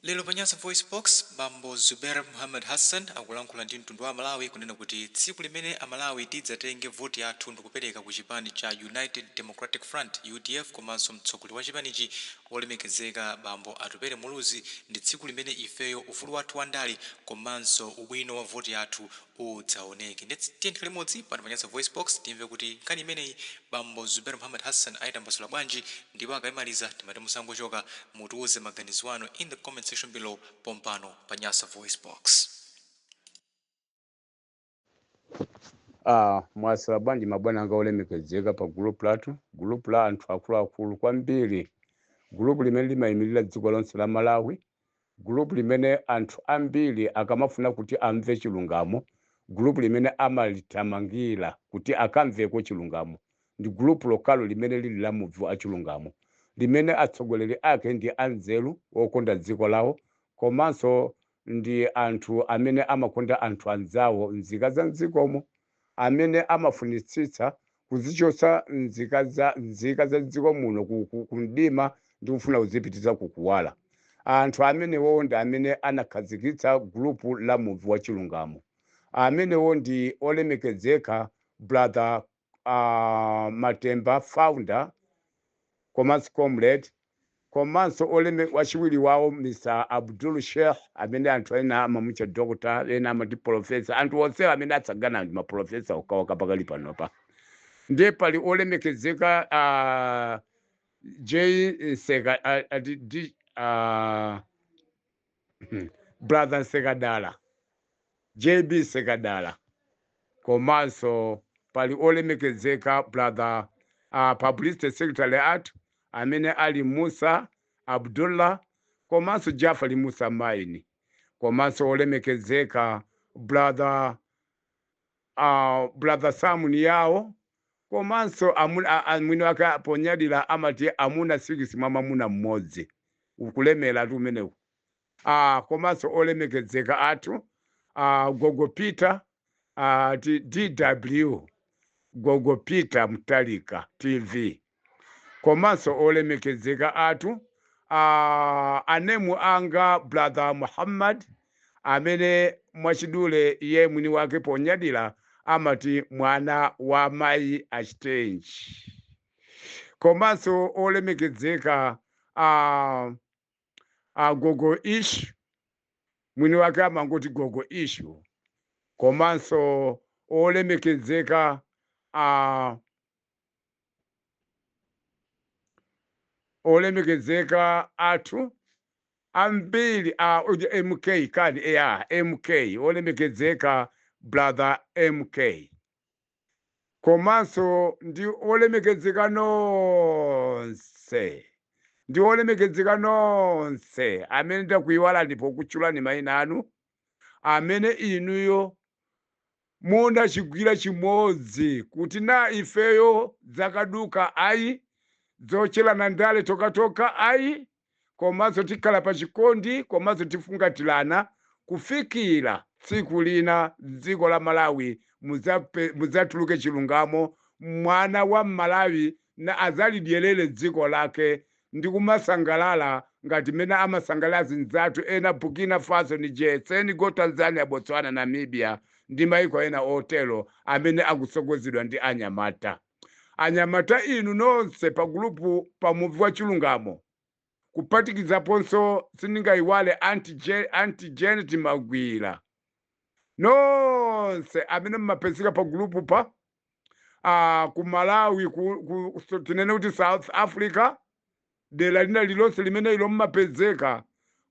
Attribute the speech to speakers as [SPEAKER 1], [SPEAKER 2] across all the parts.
[SPEAKER 1] Lero pa Nyasa VoiceBox, Bambo Zubeir Muhammad Hassan akulankhula ndi mtundu wa Amalawi kunena kuti tsiku limene Amalawi tidzatenge voti yathu ndikupereka ku chipani cha United Democratic Front, udf, komanso mtsogoleri wa chipanichi wolemekezeka Bambo Atupele Muluzi ndi tsiku limene ifeyo ufulu wathu wa ndale komanso ubwino wa voti yathu udzaoneke. Ndiye tiyeni tikhale limodzi pano pa Nyasa VoiceBox timve kuti nkhani imeneyi Bambo Zubeir Muhammad Hassan ayitambasula bwanji ndipo akayimaliza timati musangochoka mutiuze maganizo anu in the comment section below pompano pa Nyasa VoiceBox.
[SPEAKER 2] Ah, mwaswera bwanji mabwana anga olemekezeka pa group lathu, group la anthu akuluakulu kwambiri, group limene limayimirira dziko lonse la Malawi, group limene anthu ambiri akamafuna kuti amve chilungamo, group limene amalithamangira kuti akamveko chilungamo, ndi group lokhalo limene lili la muvi wa chilungamo, limene atsogoleri ake ndi anzeru okonda dziko lawo komanso ndi anthu amene amakonda anthu anzawo, nzika za m'dzikomo, amene amafunitsitsa kuzichotsa nzika za dziko muno ku mdima ndi kufuna kuzipititsa ku kuwala. Anthu amenewo ndi amene anakhazikitsa group la Muvi wa Chilungamo. Amenewo ndi olemekezeka Brother Matemba founder komanso comrade komanso oleme wachiwiri wawo Mr Abdul Sheikh amene anthu ena amamutcha doctor, ena amati professor. Anthu onsewa amene atsagana ndi maprofesa okhaokha pakali panopa. Ndiye pali olemekezeka J Nseka, D, Brother Nsekadala, JB Sekadala, komanso pali olemekezeka brother publicity secretary athu amene ali Musa Abdullah komanso Jafari Musa Maini, komanso olemekezeka brother Sam Yawo, komanso mwini wake ponyadira amati amuna 6 mwa mamuna mmodzi, ukulemera tu umenewu. Komanso olemekezeka athu Gogo Peter, DW Gogo Peter Mtalika TV, komanso olemekezeka athu anemu anga Brother Muhammad amene mwachidule iye mwini wake ponyadira amati mwana wa mayi achitenji, komanso olemekezeka Gogo Ishu, mwini wake amangoti Gogo Ishu, komanso olemekezeka olemekezeka athu ambiri a MK kani ya MK, olemekezeka Brother MK, komanso ndi olemekezeka nonse, ndi olemekezeka nonse amene ndakuyiwalani pokutchulani mayina anu, amene inuyo munachigwira chimodzi kuti na ifeyo zakaduka ayi, zocherana ndale tokatoka ayi, komanso tikhala pa chikondi komanso tifungatirana kufikira tsiku lina dziko la Malawi mudzatuluke chilungamo, mwana wa Mmalawi na azalidyerere dziko lake ndi kumasangalala ngati mmene amasangalala azinzathu ena Burkina Faso, Niger, Senegal, Tanzania, Botswana, Namibia ndi maiko ena otero amene akutsogozedwa ndi anyamata. Anyamata inu nonse pa gulupu pa Muvi wa Chilungamo, kuphatikizaponso sindingayiwale Auntie Janet Magwira, nonse amene mumapezeka pa gulupu pa ku Malawi, tinene kuti South Africa, dera lina lilonse limene ilo mumapezeka,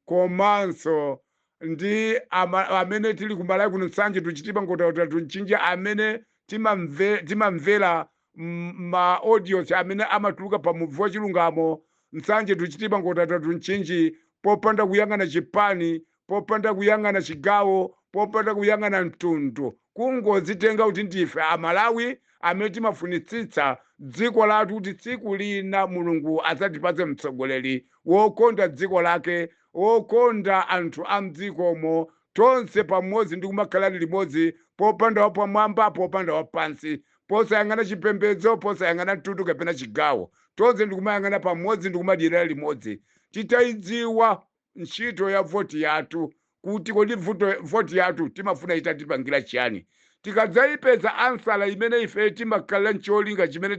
[SPEAKER 2] komanso ndi amene tili ku Malawi kuno, Nsanje to Chitipa, Nkhotakota to Mchinji, amene timamvera ma audios amene amatuluka pa Muvi wa Chilungamo, Nsanje to Chitipa, Nkhotakota to Mchinji, popanda kuyang'ana chipani, popanda kuyang'ana chigawo, popanda kuyang'ana mtundu, kungodzitenga kuti ndife Amalawi amene timafunitsitsa dziko lathu kuti tsiku lina Mulungu adzatipatse mtsogoleri wokonda dziko lake, wokonda anthu a mdzikomo, tonse pamodzi ndi kumakhalani limodzi, popanda wapamwamba, popanda wapansi, posayang'ana chipembedzo, posayang'ana mtundu kapena chigawo, tonse ndikumayang'ana pamodzi ndikumadyerera limodzi, titayidziwa Ntchito ya voti yathu, kuti kodi voti yathu timafuna itatipangira chiyani? Tikadzayipeza answer imene ife timakhalira ncholinga chimene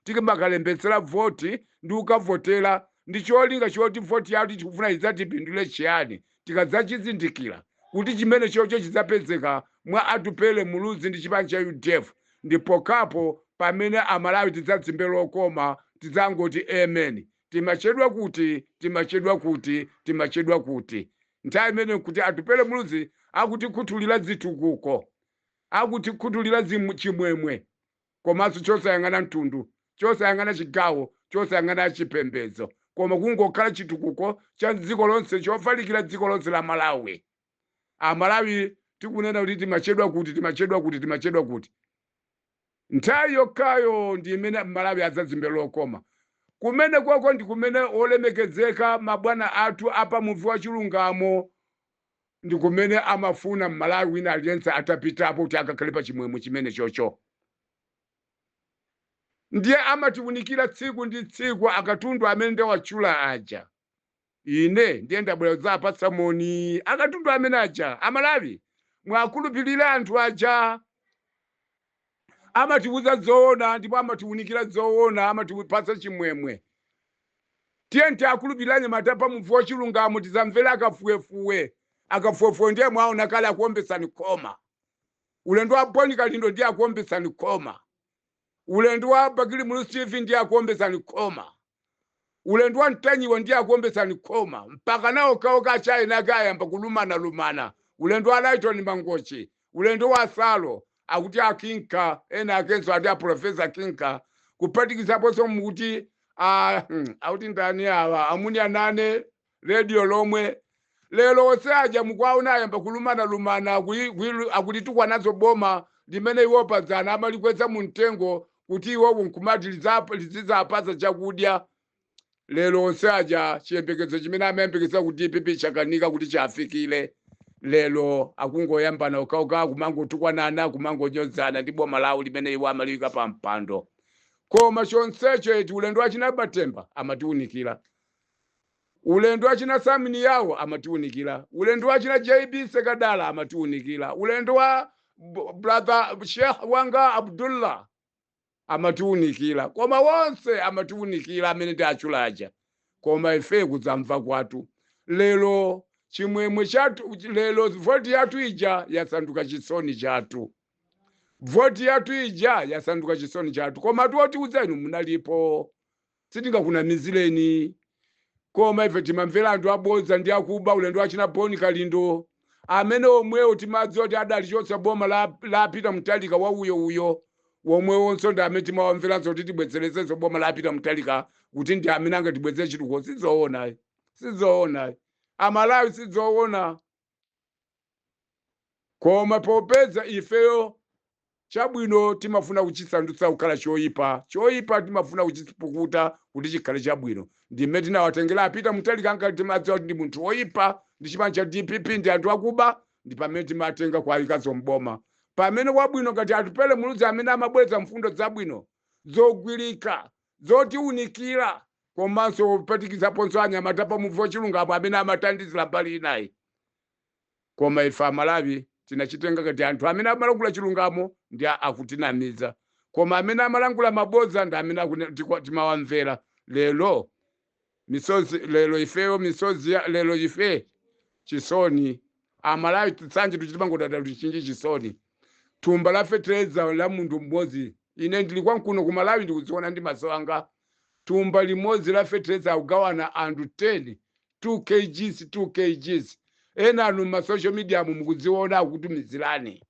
[SPEAKER 2] timakalembetsera voti ndi kukavotera, ndi cholinga choti voti yathu tikufuna idzatipindule chiyani, tikadzachizindikira kuti chimene chocho chidzapezeka mwa Atupele Muluzi ndi chipani cha UDF, ndi pokhapo pamene Amalawi tidzadzimbe lokoma, tidzangoti amen. Timachedwa kuti, timachedwa kuti, timachedwa kuti? Nthawi imene kuti Atupele Muluzi akutikhuthulira zitukuko, akutikhuthulira chimwemwe, komanso chosayang'ana mtundu, chosayang'ana chigawo, chosayang'ana chipembedzo, koma kungokhala chitukuko cha dziko lonse, chofalikira dziko lonse la Malawi. Amalawi tikunena kuti timachedwa kuti, timachedwa kuti, timachedwa kuti? Nthawi yokhayo ndi imene Malawi adzadzimbe lokoma. Kumene kwako ndi kumene olemekezeka mabwana athu apa Muvi wa Chilungamo, ndi kumene amafuna Mmalawi wina aliyense atapitapo kuti akakhale pa chimwemwe chimene chocho. Ndiye amatiwunikira tsiku ndi tsiku akatundu amene ndawatchula aja. Ine ndiye ndabwera kudzapatsa moni akatundu amene aja. Amalawi, mwakhulupirira anthu aja, amatiwuza zoona ndipo amatiwunikira zoona, amatipatsa chimwemwe. Tiye tiakhulupirira anyamata pa Muvi wa Chilungamo, tizamvera akafuwefuwe. Akafuwefuwe ndiye mwaona kale akuombesani khoma. Ulendo wa Boni Kalindo ndiye akuombesani khoma. Ulendo wa Bakili Muluzi TV ndiye akuombesani khoma. Ulendo wa Mtanyiwa ndiye akuombesani khoma. Mpaka nawo kaoka achina ake ayamba kulumana-lumana. Ulendo wa Lighton Mangochi, ulendo wa Salo, akuti akinka ena akenso ati aprofesa kinka, kuphatikizaponso mukuti akuti ndani awa, amuni anane radio lomwe lero onse aja mukuwaona ayamba kulumana-lumana, akutitukwa boma limene iwo padzana amalikweza mu mtengo kuti iwowo nkumati lizidzapasa chakudya. Lero onse aja chiyembekezo chimene amayembekeza ku DPP chakanika kuti chafikire. Lero akungoyambana okhaokha, kumangotukwanana, kumangonyozana ndi boma lawo limene iwo amaliyika pa mpando. Koma chonsecho eti ulendo wachina Batemba amatiwunikira, ulendo wachina Samini yawo amatiwunikira, ulendo wachina JB Sekadala amatiwunikira, ulendo wa brother Sheikh wanga Abdullah amatiwunikira, koma wonse amatiwunikira amene ndi achulaja. Koma ife kudzamva kwathu lero chimwemwe chathu, lero voti yathu ija yasanduka chisoni chathu, voti yathu ija yasanduka chisoni chathu. Koma tiwotiuza inu munalipo, sitingakunamizireni. Koma ife timamvera anthu abodza ndi akuba. Ulendo wachina Boni Kalindo amene omwewo timadziwa kuti adalichotsa boma la Peter Mutharika wa uyo uyo womwewonso ndi amene timawamveranso kuti tibwezerezenso boma la Peter Mutharika, kuti ndi amene angatibwezere chitukuko. Sizoona, sizoona, Amalawi, sizoona. Koma popeza ifeyo chabwino timafuna kuchisandutsa kukhala choyipa, choyipa timafuna kuchipukuta kuti chikhale chabwino, ndimene tinawatengera apita Mutharika ankati timadziwa kuti ndi munthu woyipa, ndi chipani cha DPP ndi anthu akuba, ndi pamene timatenga kuwayikazo mboma. Pamene wabwino ngati Atupele Muluzi amene amabweza mfundo zabwino zogwirika zotiunikira, komanso kupatikizaponso anyamata pa Muvi wa Chilungamo amene amathandizira mbali inayi. Koma ife Amalawi tinachitenga ngati anthu amene amalankhula chilungamo ndi akutinamiza, koma amene amalankhula mabodza ndi amene timawamvera. Lero misozi, lero ifeyo misozi lero ife chisoni. Amalawi tsanje tuchitimangodada tichinji chisoni. Thumba la fetereza la munthu mmodzi, ine ndili kwankuno ku Malawi, ndikuziona ndi maso anga, thumba limodzi la fetereza akugawana anthu 10, 2 kgs, 2 kgs. Ena anu ma social media mu mukudziona akutumizirani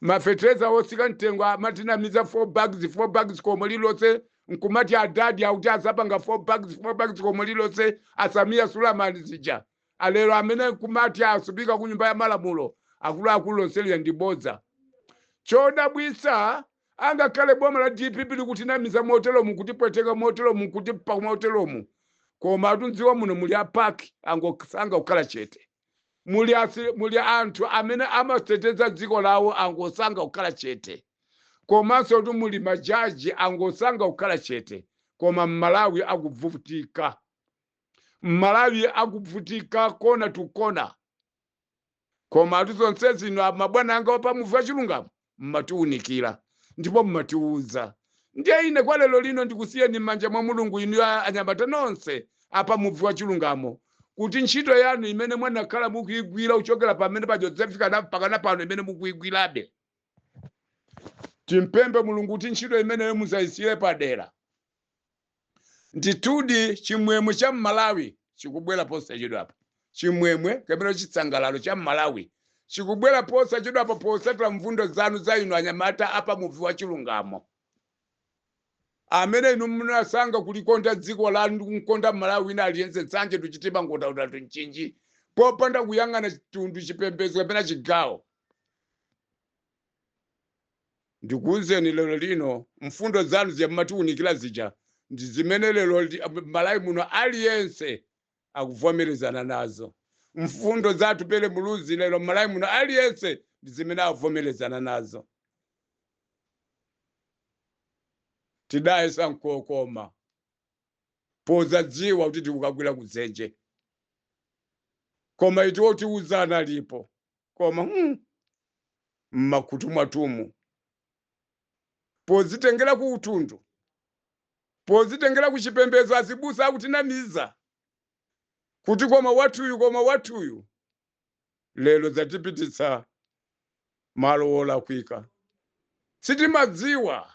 [SPEAKER 2] mafetereza otsika mtengo, amatinamiza 4 bags, 4 bags komwe lilonse, nkumati adadi akuti azapanga 4 bags, 4 bags komwe lilonse, aSamia Sulamani zija alero amene nkumati asupika ku Nyumba ya Malamulo, akuluakulu, lonseliya ndi bodza. Chodabwitsa, angakhale boma la DPP likutinamiza moteromu, kutipweteka moteromu, kutipa moteromu, koma atundziwa muno muli apaki angosanga kukhala chete, muli anthu amene amateteza dziko lawo angosanga kukhala chete, komanso kuti muli majaji angosanga kukhala chete. Koma Mmalawi akuvutika. Mmalawi akuvutika kona to kona. Koma atu zonse zino, mabwana anga opa Muvi wa Chilungamo, mmatiunikira ndipo mmatiuza. Ndiye ine kwa lero lino ndikusiyeni m'manja mwa Mulungu, inu anyamata nonse apa Muvi wa Chilungamo, kuti ntchito yanu imene mwanakhala mukuigwira kuchokera pamene pajodzafika mpakana pano, imene mukuigwirabe, timpembe Mulungu kuti ntchito imeneyo muzayisire padera. Ndithudi, chimwemwe cha Mmalawi chikubwera posachedwapa. Chimwemwe kapena chisangalalo cha Mmalawi chikubwera posachedwapa, posatira mfundo zanu za inu anyamata apa Muvi wa Chilungamo, amene inu munasanga kulikonda dziko lanu ndi kumkonda Mmalawi wina aliyense, Nsanje, Tuchitima, Nkhotakota, Mchinji, popanda kuyang'ana chitundu, chipembedzo kapena chigawo. Ndikuwuzeni lero lino, mfundo zanu ziyamatiunikira zija ndi zimene lero Malawi muno aliyense akuvomerezana nazo. Mfundo za Atupele Muluzi lero Malawi muno aliyense ndi zimene akuvomerezana nazo. Tidayesa nkokoma pozadziwa kuti tikukagwira kudzenje, koma iti otiuzana alipo, koma mmakutu mwatumu, pozitengera ku utundu, pozitengera ku chipembedzo, azibusa akutinamiza kuti koma wathuyu, koma wathuyu, lero zatipititsa malo wolakwika. Sitimadziwa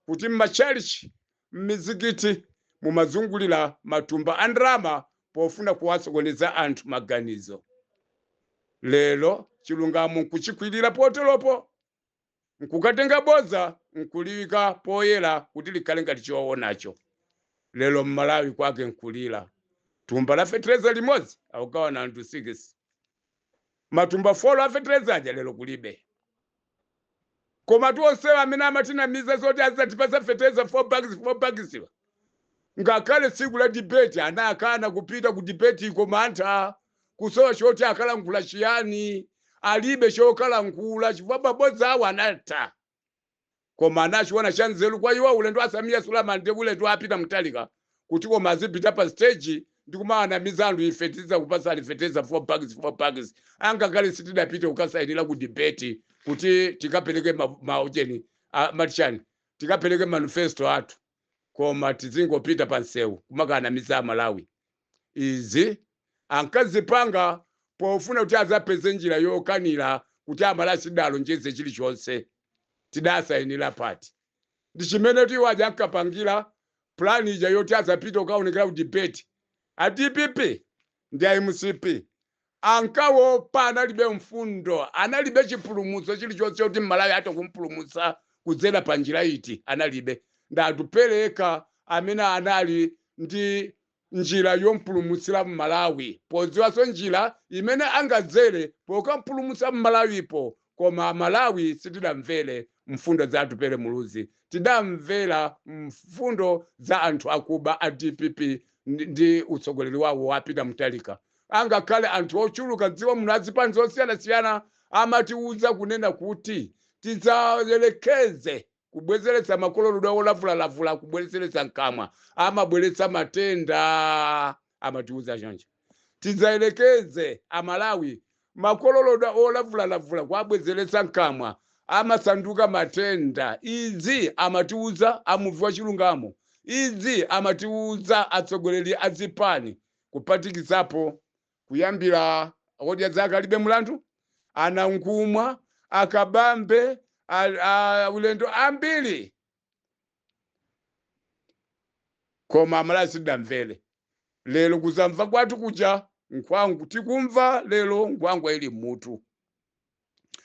[SPEAKER 2] kuti m'machalichi, m'mizikiti mumazungulira matumba a ndalama pofuna kuwasokoneza anthu maganizo. Lero chilungamo nkuchikwirira poteropo, nkukatenga boza nkuliwika poyera kuti likhale ngati choonacho. Lero Mmalawi kwake nkulira. Thumba la fetereza limodzi akugawana anthu 6, matumba 4 a fetereza aja lero kulibe. Koma tionsewa amene amatinamiza zoti azatipasa fetereza 4 bags, 4 bags wa, ngakhale tsiku la debate anakana kupita ku debate iko, mantha kusowa choti akalankhula chiyani. Alibe chokalankhula chifukwa mabodza awo anatha. Koma anachiona cha nzeru kwa iwo, ulendo a Sameer Suleman ndi ulendo apita Mtalika, kuti koma azipita pa stage ndi kumawanamiza anthu, "Ife tidzakupasani fetereza 4 bags, 4 bags," angakhale sitidapite kukasayinira ku debate kuti tikapereke maujeni matichani, tikapereke manifesto athu, koma tizingopita pa nsewu kumakanamiza Amalawi. Izi ankazipanga pofuna kuti azapeze njira yokanira kuti Amalawi sidalonjeze chilichonse, tidasayinira pati. Ndi chimene tiwo aja ankapangira plan ija yoti azapita kukaonekera ku debate. A DPP ndi a MCP ankaopa, analibe mfundo, analibe chipulumutso chilichonse choti Mmalawi atha kumpulumutsa kudzera pa njira iti, analibe. Ndatupereka amene anali ndi njira yompulumutsira Mmalawi, podziwanso njira imene angadzere pokampulumutsa Mmalawipo. Koma Malawi sitidamvere mfundo za Atupele Muluzi, tidamvera mfundo za anthu akuba a DPP ndi utsogoleri wawo wa Peter Mutharika. Angakhale anthu ochuluka dziko muno azipani zosiyanasiyana amatiuza kunena kuti tidzayerekeze kubwezeretsa makololodwe olavulalavula, kubwezeretsa mkamwa amabweretsa matenda, amatiuza choncho, tidzayerekeze Amalawi makololodwe olavulalavula kuabwezeretsa mkamwa amasanduka matenda. Izi amatiuza amuvi wa chilungamo, izi amatiuza atsogoleri a zipani, kupatikizapo kuyambira Odya Zake Alibe Mulandu, anankhumwa, akabambe, ulendo ambiri. Koma Amalawi sidamvere. Lero kuzamva kwathu kuja nkhwangu tikumva lero, nkhwangwa ili mutu.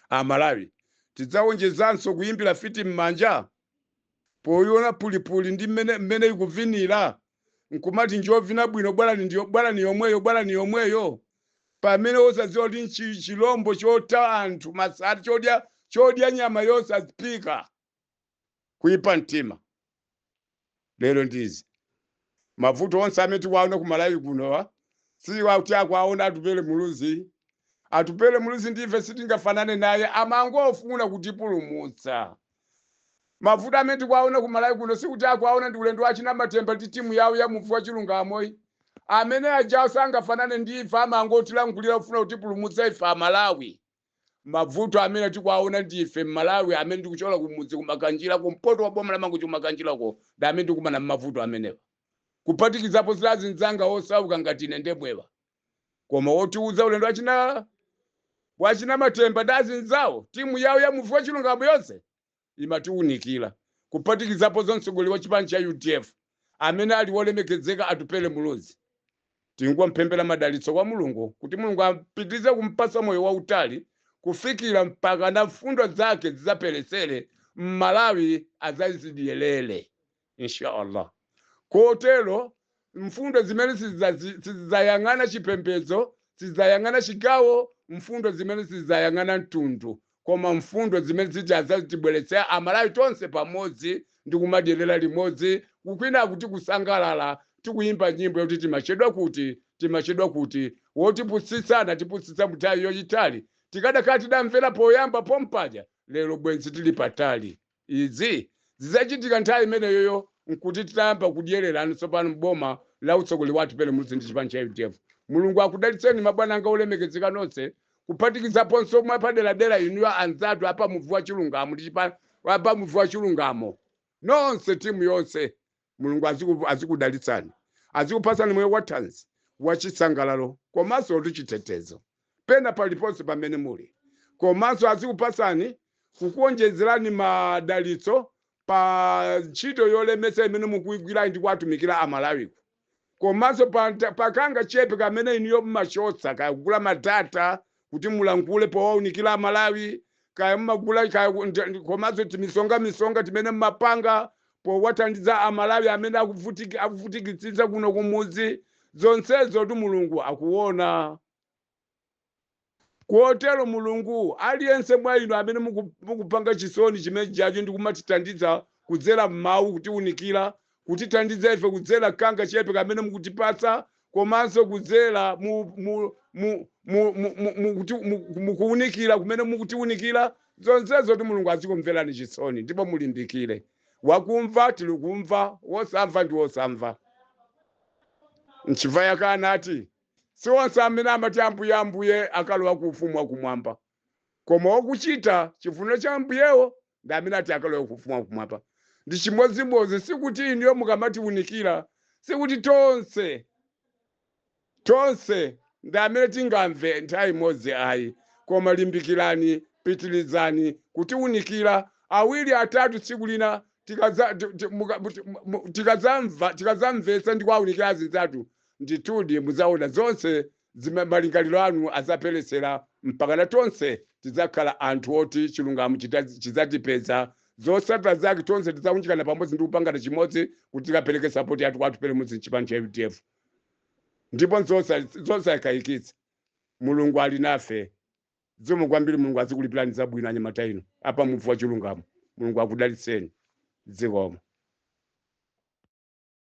[SPEAKER 2] Amalawi tidzawonjezanso kuyimbira fiti m'manja poiona pulipuli ndi mmene mmene ikuvinira, nkumati njovina bwino, bwerani, ndiyo bwerani yomweyo, bwerani yomweyo, pamene osadziwa kuti chilombo chota anthu masati, chodya nyama yosaphika. Kuipa mtima. Lero ndizi mavuto onse amene tikuwaona ku Malawi kunowa siwakuti akuwaona Atupele Muluzi. Atupele Muluzi ndife sitingafanane naye, amangofuna kutipulumutsa. Mavuto amene tikuwaona ku Malawi kuno sikuti akuwaona ndi ulendo wachina Matemba ndi timu yawo ya Muvi wa Chilungamoyi. Amene aja sangafanane ndi ife, amangotilankhulira kufuna kutipulumutsa ife Amalawi. Mavuto amene tikuwaona ndife Mmalawi amene tikuchola kumudzi kumakanjira, kumpoto wa boma la Mangochi, kumakanjirako, ndi amene tikumana mmavuto amenewa, kuphatikizapo zilazinzanga osauka ngati ine ndemwewa. Koma wotiuza ulendo wachina Matemba ndi azinzawo, timu yawo ya Muvi wa Chilungamo yonse imatiunikira, kuphatikizapo mtsogoleri wa chipani cha UDF amene ali wolemekezeka Atupele Muluzi. Tingomupemphera madalitso kwa Mulungu kuti Mulungu apitirize kumpasa moyo wautali kufikira mpaka na mfundo zake zidzaperesere Mmalawi adzazidyerere, inshallah. Kotero mfundo zimene sizidzayang'ana chipembedzo, sizidzayang'ana chigawo, mfundo zimene sizidzayang'ana mtundu, koma mfundo zimene ziti adzatibweretsera Amalawi tonse pamodzi ndi kumadyerera limodzi, kukwina kuti kusangalala, tikuyimba nyimbo yoti timachedwa kuti, timachedwa kuti, wotipusitsa anatipusitsa mnthawi yoyitali. Tikadakhala tidamvera poyamba pompaja, lero bwenzi tili patali. Izi zidzachitika nthawi imeneyoyo nkuti titayamba kudyererano tsopano mboma la utsogoleri wa Atupele Muluzi ndi chipani cha UDF. Mulungu akudalitseni, mabwana anga olemekezeka nonse, kuphatikizaponso mwapaderadera inuyo anzathu apa Muvi wa Chilungamo ndi chipani apa Muvi wa Chilungamo nonse, timu yonse. Mulungu azikudalitsani, azikupatsani moyo wathanzi, wachisangalalo, komanso chitetezo pena paliponse pamene muli, komanso azikupatsani, kukuonjezerani madalitso pa ntchito yolemetsa imene mukuigwira ndi kuwatumikira Amalawiko, komanso pakanga chepe kamene inuyo mumachotsa, kaya kugula ma data kuti mulankhule powaunikira Amalawi, kaya mumagula kaya komanso timisonga misonga timene mumapanga powathandiza Amalawi amene akuvutikitsitsa kuno kumudzi, zonsezo tu Mulungu akuona. Kotero Mulungu, aliyense mwa inu amene mukupanga chisoni chimene chacho ndi kumatithandiza kudzera m'mawu kutiunikira, kutithandiza ife kudzera kanga chepe kamene mukutipatsa, komanso kudzera mu kuwunikira kumene mukutiwunikira, zonsezo kuti Mulungu azikumverani chisoni ndipo mulimbikire. Wakumva tili kumva, wosamva ndi wosamva. Nchifukwa yake anati si onse amene amati "Ambuye, Ambuye" akalowa ku ufumu wakumwamba, koma wakuchita chifuniro cha Ambuyewo ndi amene ati akalowa ku ufumu wakumwamba. Ndi chimodzimodzi, sikuti inuyo mukamatiwunikira, sikuti tonse tonse ndi amene tingamve nthawi imodzi ayi, koma limbikirani, pitirizani kutiwunikira awiri atatu. Tsiku lina tikadzamva, tikadzamvetsa ndi kuwawunikira azinzathu, ndithudi mudzaona zonse malingaliro anu adzaperesera mpakana tonse tidzakhala anthu oti chilungamo chidzatipeza. Zotsatira zake tonse tidzaunjikana pamodzi ndi kupangana chimodzi kuti tikapereke support yathu kwa Atupele Muluzi mchipani cha UDF. Ndipo zosakayikitsa, Mulungu ali nafe. Zikomo kwambiri. Mulungu azikulipirani zabwino, anyamata inu apa Muvi wa Chilungamo. Mulungu akudalitseni. Zikomo.